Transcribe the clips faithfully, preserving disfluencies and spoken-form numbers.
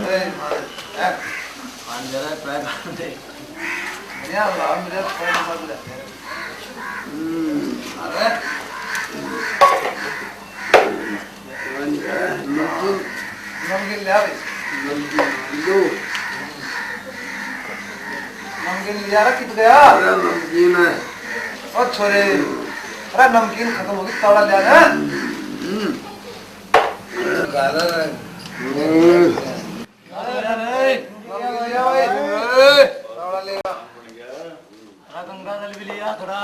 ए, मार, ए, पानी दे रहा है, पैर मार दे। बढ़िया, लाओ, मेरे पैर मार दे। हम्म। अरे। नमकीन। नमकीन ले आ भाई। नमकीन लो। नमकीन ले आ रहा, कित गया? अरे, नमकीन है। ओ छोरे, अरे, नमकीन खत्म होगी, तावड़ा ले आ ना। हम्म। गाला है। हम्म। अरे, अरे, अरे। नमकीन ले आ भाई। तावड़ा ले आ। अरे, गंगा जल भी लिया थोड़ा।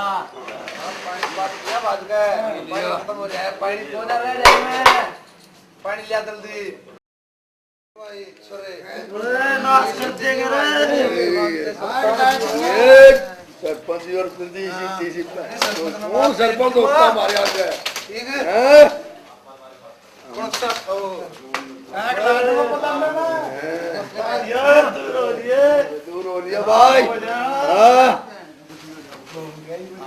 पानी बात किया, बात का। पानी खत्म हो रहा है, पानी कौन आ रहा है में? पानी लिया जल्दी। भाई, छोरे। अरे, नाश कर देंगे रे। ए, सरपंच और जल्दी इसी, इसी पे। वो सरपंच होता हमारे यहाँ पे। ठीक है। हैं? कौन सा? ओ। यार, दूर हो रही है। दूर हो रही है भाई। हाँ।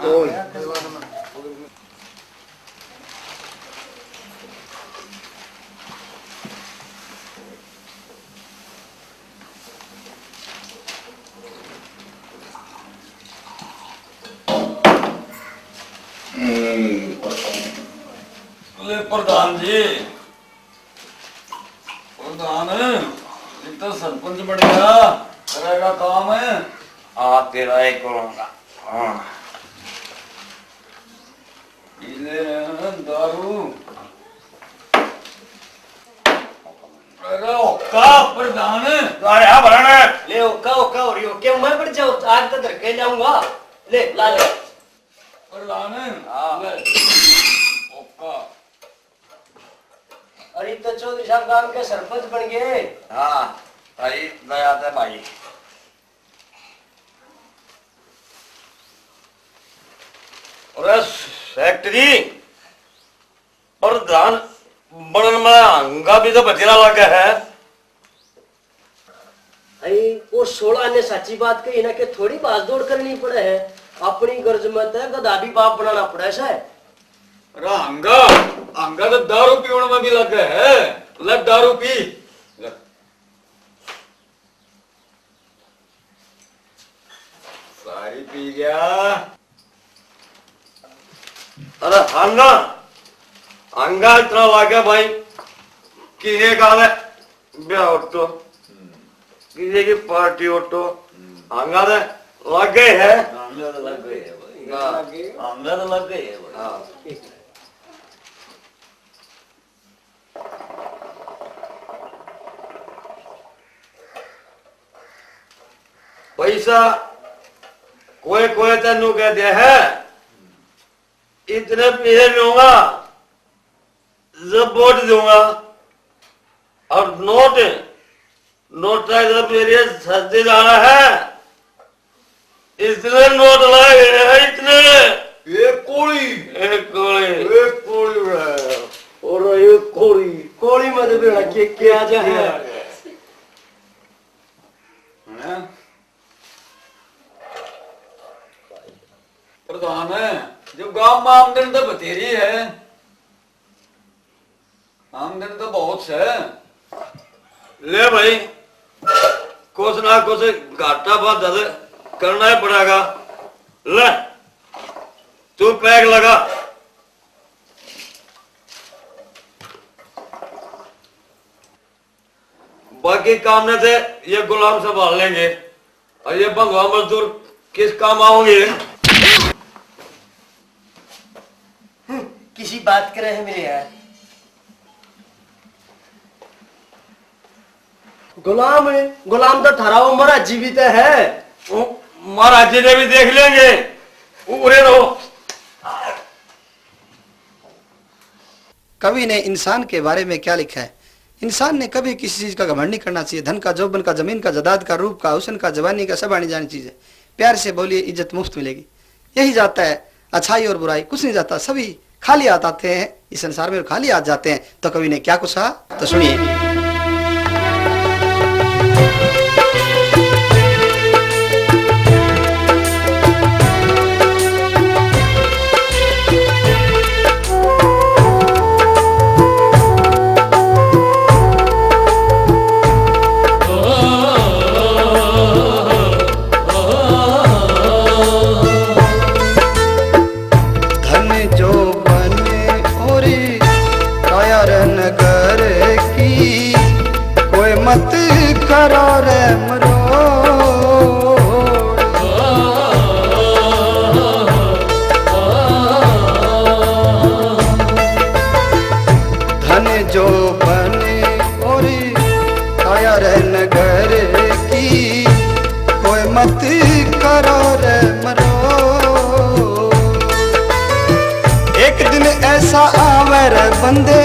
बोल। ले प्रधान जी, प्रधान, ये तो सरपंच बन गया, करेगा काम है। आ तेरा एक करूंगा। हाँ। पी ले दारू। अरे ओका प्रधान। अरे हाँ भरण। ले ओका ओका हो रही हो, क्यों मैं बढ़ जाऊँ, आग तो धर के जाऊंगा। ले ला ले। प्रधान। हाँ। ले। ओका। अरे तो चौधरी साहब गांव के सरपंच बन गए। हाँ, भाई दया दे भाई। अरे सेक्रेटरी, प्रधान बनन में हंगा भी तो बथेरा लगे है। भाई, वो सोलह ने साची बात कही ना कि थोड़ी भाग दौड़ करनी पड़े है, अपनी गर्ज में तो गधा भी बाप बनाना पड़े से। अरे हंगा, हंगा तो दारू पीवण में भी लगे है। ले दारू पी। ले। सारी पी गया। अरे हंगा, हंगा इतना लागे भाई, किसी का ब्याह हो तो, किसी की पार्टी हो तो, हंगा तो लगे है। हंगा तो लगे है भाई। हाँ। हंगा तो लगे है भाई। हाँ। पैसा कोई कोई तेनू कह दिया है, इतने पैसे लूंगा जब वोट दूंगा। और नोट, नोट का जब मेरे सस्ते जाना है, इतने नोट लाए हैं, इतने। एक कोड़ी। एक कोड़ी। एक कोड़ी उड़ाया। और एक कोड़ी। कोड़ी में तो बेड़ा के, के आ जाए। हैं? प्रधान है, जो गांव में आमदनी तो बतेरी है, आमदनी तो बहुत से। ले भाई, कुछ ना कुछ घाटा बाधा तो करना ही पड़ेगा। ले, तू पैक लगा, बाकी काम ने थे ये गुलाम संभाल लेंगे। और ये बंधुआ मजदूर किस काम आओगे? हम्म, किसी बात करे है मेरे यार। गुलाम है, गुलाम तो थारा वो महाराज जी भी तो है। वो महाराज जी ने भी देख लेंगे, उरे रहो। कवि ने इंसान के बारे में क्या लिखा है? इंसान ने कभी किसी चीज का घमंड नहीं करना चाहिए। धन का, जोबन का, जमीन का, जायदाद का, रूप का, हुस्न का, जवानी का, सब आनी जानी चीज है। प्यार से बोलिए, इज्जत मुफ्त मिलेगी। यही जाता है अच्छाई और बुराई, कुछ नहीं जाता। सभी खाली हाथ आते हैं इस संसार में और खाली हाथ जाते हैं। तो कवि ने क्या कुछ कहा, तो सुनिए। नगर की कोई मत करो रे मरोड़। धन जो बने और काया रे नगर की कोई मत करो रे मरोड़। एक दिन ऐसा आवे रे बंदे,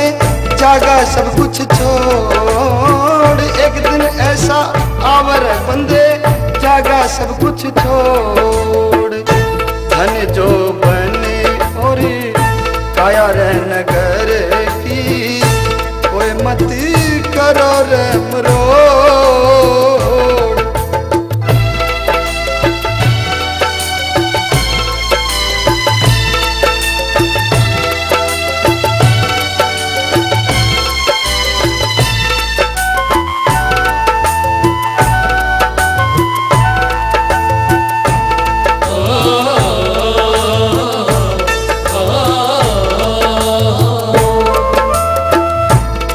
जागा सब कुछ छोड़। एक दिन ऐसा आवे रे बंदे, जागा सब कुछ छोड़। धन जो बने और काया रे नगर की, कोई मत करो रे मरोड़।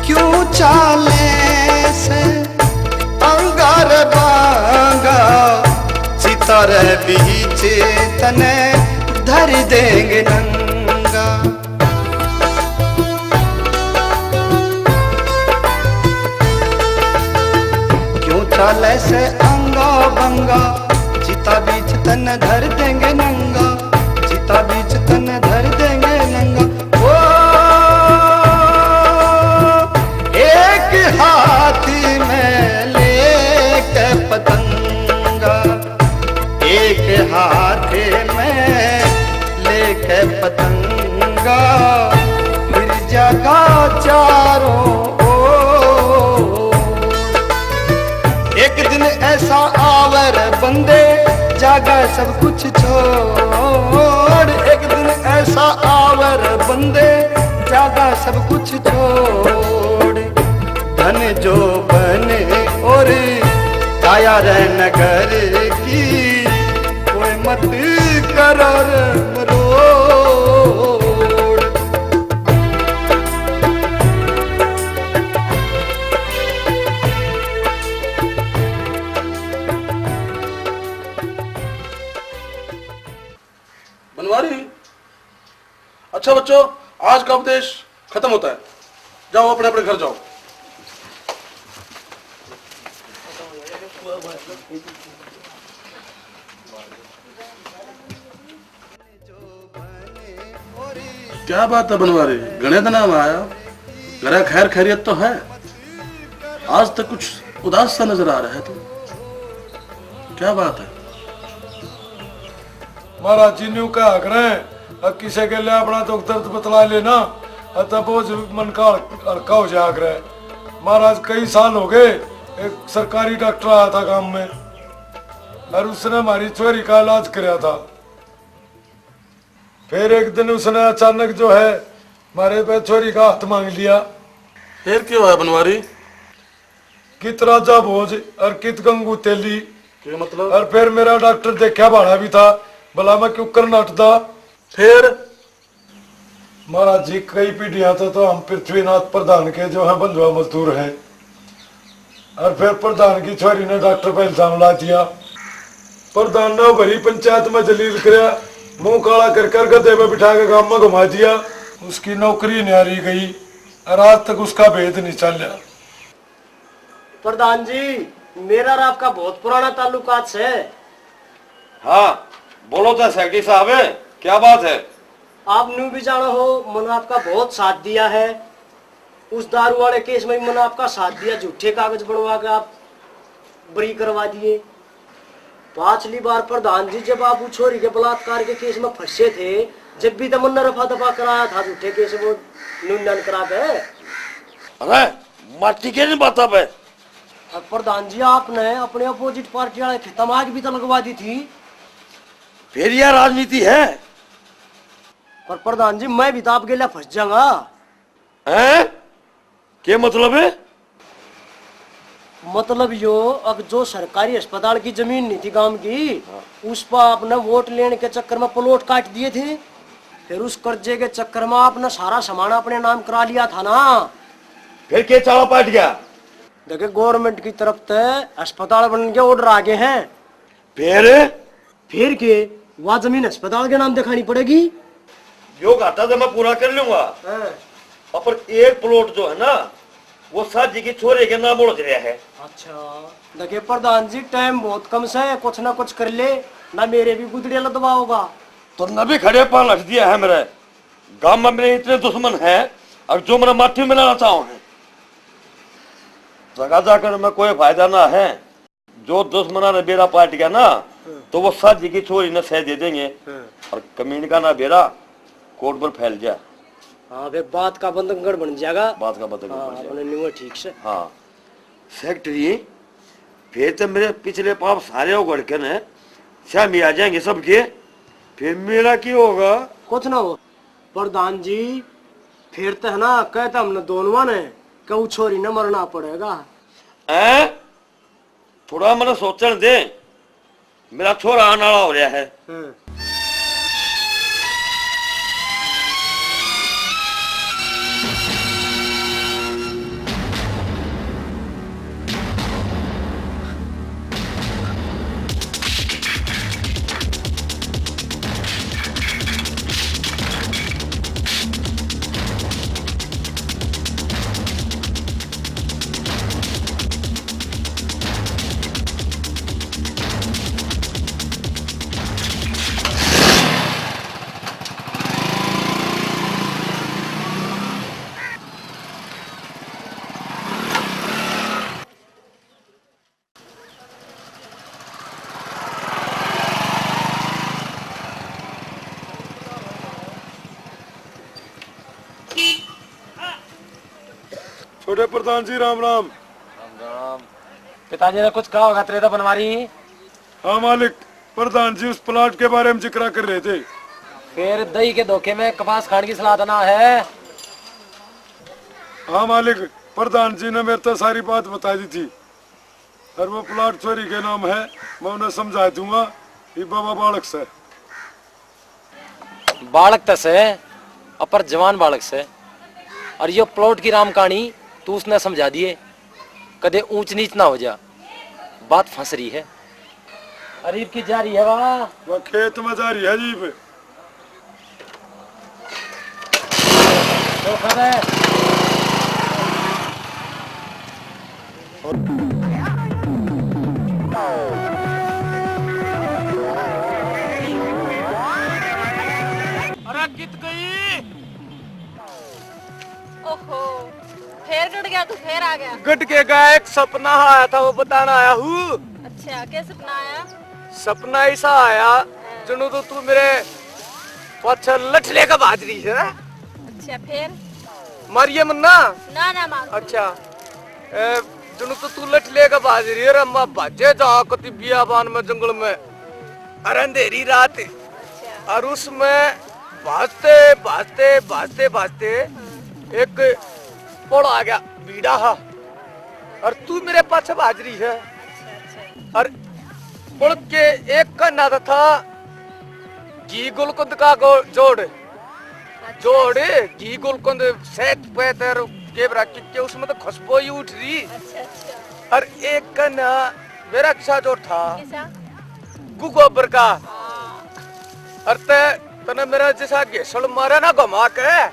क्यों चाले से अंगार बांगा, चिता रे बीच तने धर देंगे नंगा। क्यों चाले से अंगा बंगा, चिता बीच तने धर देंगे नंगा, चिता बीच तने धर देंगे नंगा। ओ, एक हाथ में लेके पतंगा, एक हाथ में लेके पतंगा, फिर जागा चारों ओर। एक दिन ऐसा आवे रे बंदे, जागा सब कुछ छोड़। एक दिन ऐसा आवे रे बंदे, जागा सब कुछ छोड़। धन जो बने और काया रे नगर की, कोई मत करो रे मरोड़। बनवारी, अच्छा बच्चों, आज का उपदेश खत्म होता है, जाओ अपने अपने घर जाओ। क्या बात है बनवारी, घणे दिना में आया, घरा खैर खैरियत तो है? आज तक कुछ उदास सा नजर आ रहा है तू, क्या बात है? महाराज जी न्यू कहा करे, अब किसे के लिए अपना दुख दर्द बतला लेना, तब बोझ मन का हल-, हल्का हो जाया करे। महाराज कई साल हो गए, एक सरकारी डॉक्टर आया था गांव में और उसने हमारी छोरी का इलाज करया था। फिर एक दिन उसने अचानक जो है हमारे पे छोरी का हाथ मांग लिया। फिर क्या हुआ बनवारी? कित राजा भोज और कित गंगू तेली। क्या मतलब? और फिर मेरा डॉक्टर देखा भाड़ा भी था, भला मैं क्यों कर नटदा। फिर? महाराज जी, कई पीढ़ियां तो, तो हम पृथ्वीनाथ प्रधान के जो है बंधुआ मजदूर हैं। और फिर प्रधान की छोरी ने डॉक्टर पर इल्जाम ला दिया। प्रधान ने भरी पंचायत में जलील करया, मुंह काला कर कर गधे में बिठा के गांव में घुमा दिया। उसकी नौकरी न्यारी गई और आज तक उसका भेद नहीं चाल्या। प्रधान जी, मेरा और आपका बहुत पुराना ताल्लुकात से। हाँ, बोलो तो सेक्रेटरी साहब, क्या बात है? आप न्यू भी जाना हो, मन आपका बहुत साथ दिया है। उस दारू वाले केस में भी मन आपका साथ दिया, झूठे कागज बनवा के आप बरी करवा दिए। पाछली बार प्रधान जी, जब आप उस छोरी के बलात्कार के केस में फंसे थे, जब भी तो मन रफा दफा कराया था झूठे केस वो न्यूनन करा के। अरे, माटी के नहीं बाता पे। और प्रधान जी, आपने अपने अपोजिट पार्टी वाले खेता में आग भी तो लगवा दी थी। फिर यह राजनीति है? पर प्रधान जी, मैं भी तो आपके लिए फंस जाऊंगा। हैं? के मतलब है? मतलब यो, अक जो सरकारी अस्पताल की जमीन नहीं थी गांव की, हाँ। उस पर आपने वोट लेने के चक्कर में प्लॉट काट दिए थे। फिर उस कर्जे के चक्कर में आपने सारा सामान अपने नाम करा लिया था ना, फिर के चाला पाट गया? देखे, गवर्नमेंट की तरफ ते अस्पताल बनने के ऑर्डर आ गए हैं। फिर? फिर के, वह जमीन अस्पताल के नाम दिखानी पड़ेगी। यो घाटा तो मैं पूरा कर लूंगा। हाँ। और पर एक प्लॉट जो है ना, वो साजी की छोरी के नाम उलझ रहा है। अच्छा। देखिए प्रधान जी, टाइम बहुत कम से, कुछ ना कुछ कर ले, ना मेरे भी गुदड़िया लदवाओगा। तो न भी खड़े पान हट दिया है मेरे। गांव में मेरे इतने दुश्मन हैं, और जो मेरा माटी में लाना चाहो है, जगह जाकर में कोई फायदा ना है। जो दुश्मना ने बेरा पाट गया ना, हाँ। तो वो साजी की छोरी ने सह दे देंगे। हाँ। और कमीन का ना बेरा कोर्ट पर फैल जा। हाँ, वे बात का बंधनगढ़ बन जाएगा। बात का बंधनगढ़ हाँ, बन जाएगा। अपने न्यू ठीक से। हाँ। सेक्रेटरी, फिर तो मेरे पिछले पाप सारे उगड़ के न सामने आ जाएंगे सबके। फिर मेरा क्या होगा? कुछ ना हो प्रधान जी, फिर तो है ना, कहता हमने दोनों ने कि वो छोरी ने मरना पड़ेगा। हैं? थोड़ा मने सोचण दे, मेरा छोरा आने वाला हो रहा है। हाँ। छोटे प्रधान जी, राम राम। राम राम। पिताजी ने कुछ कहा होगा तेरे तो बनवारी? हाँ मालिक, प्रधान जी उस प्लाट के बारे में जिक्र कर रहे थे। फिर दही के धोखे में कपास खाने की सलाह तो ना है? हाँ मालिक, प्रधान जी ने मेरे तो सारी बात बता दी थी। और वो प्लाट छोरी के नाम है, मैं उन्हें समझा दूंगा। ये बाबा बालक से। बालक तो से, अपर जवान बालक से। और यो प्लाट की राम कहानी तू उसने समझा दिए, कदे ऊंच नीच ना हो जा। बात फंस रही है। अरे इब की जा रही है वाह? वह खेत में जा रही है जी। अरे गीत गई। ओहो, फेर गट गया तू, फेर आ गया। गट के गया, एक सपना आया था, वो बताना आया हूँ। अच्छा, क्या सपना आया? सपना ऐसा आया, हाँ। जणु तो तू मेरे पाछे लठ लेकर भाज रही है। अच्छा, फिर? मारिए मन्ना? ना, ना, मार। अच्छा, ए, जणु तो तू लठ लेकर भाज रही है, रे, मैं भाजे जा कति बियाबान में, जंगल में, अरे अंधेरी रात। अच्छा। और उसमें भाजते, भाजते, भाजते, भाजते हाँ। एक पड़ आ गया, बीड़ा हा। और तू मेरे पाछे भाज रही है। अच्छा, अच्छा। और पुल के एक कान्हा था घी गुलकंद का गो-, जोड़। अच्छा। जोड़, घी गुलकंद, शहद पहतर, के बरा के, के उसमें तो खुशबू ही उठ रही। अच्छा, अच्छा। और एक कान्हा मेरा किसा जोड़ था। किसा? गु गोबर का। हाँ। और ते, तने मेरा जैसा घेसल मारा ना घुमा के। हाँ।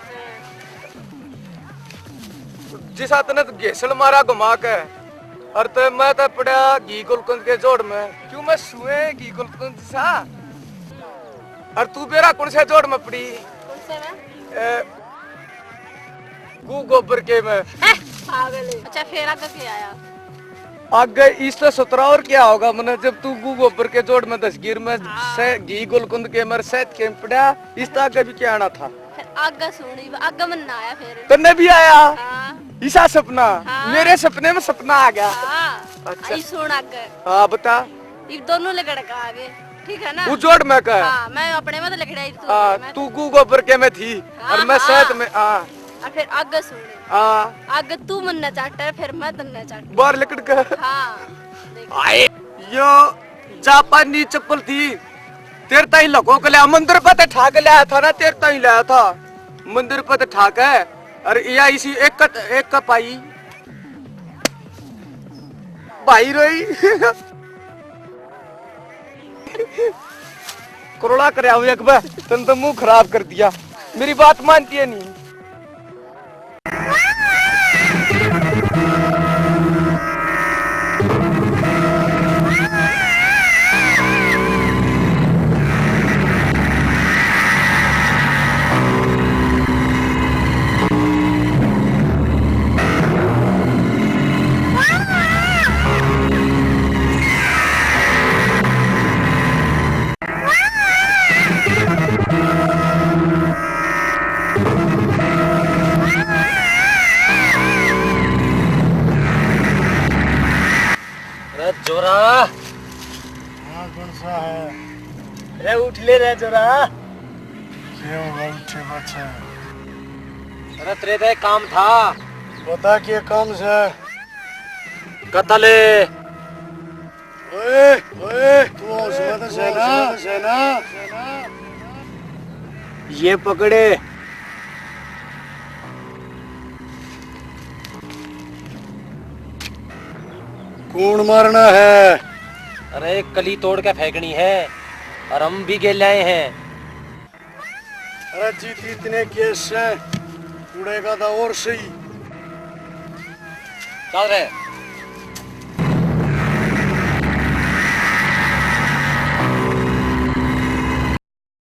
जिसा तने तो घेसल मारा घुमा के, और ते मैं तो पड़ा घी गुलकंद के जोड़ में। क्यों मैं सुए घी गुलकंद सा? और तू बेरा कौन से जोड़ में पड़ी? कौन से में? ए, गू गोबर के में। हैं? पागल है। अच्छा, फिर आगे क्या आया? आगे इससे सतरा और क्या होगा? मने जब तू गू गोबर के जोड़ में दसगीर में हाँ। से घी गुलकंद के मर सैत के पड़ा, इस तो आगे भी क्या आना था? फिर आगे सुन, इब आगे मन ना आया फिर। तन्ने भी आया? हाँ। ईसा सपना? हाँ। मेरे सपने में सपना आ गया। हाँ। अच्छा। आई सुन आगे। हाँ, बता। इब दोनों लड़का आ गए, ठीक है ना? वो जोड़ में का? हाँ, मैं अपने में तो लड़ाई तू हाँ, अपने में। तू गू गोबर के में थी हाँ, और मैं हाँ। सैत में, हाँ। और फिर आगे सुन। हाँ। आगे तू मन्ने चाटे, फिर मैं तन्ने चाटू। बाहर लिकड़ के। हाँ। देख। आए। यो जापानी चप्पल थी, तेरे ताई लको के लिया, मंदिर पे ते ठा के लाया था ना, तेरे ताई लाया था, मंदिर पे ते ठा के। अरे या इसी एक कत, एक कप आई। भाई रोई। करोड़ा कर आओ एक बार, तन तो मुंह खराब कर दिया। मेरी बात मानती है नहीं। अरे जोरा। हाँ, कौन सा है? अरे उठ ले रे जोरा। क्या होगा उठे बच्चे? अरे तेरे तो एक काम था। बता क्या काम से? कत्ल। ओए, ओए, तू उसमें तो से ना, से ना। ये पकड़े। कौन मारना है? अरे कली तोड़ के फेंकनी है और हम भी गेल आए हैं। अरे जीत इतने केस से उड़ेगा था और सही। चल रे।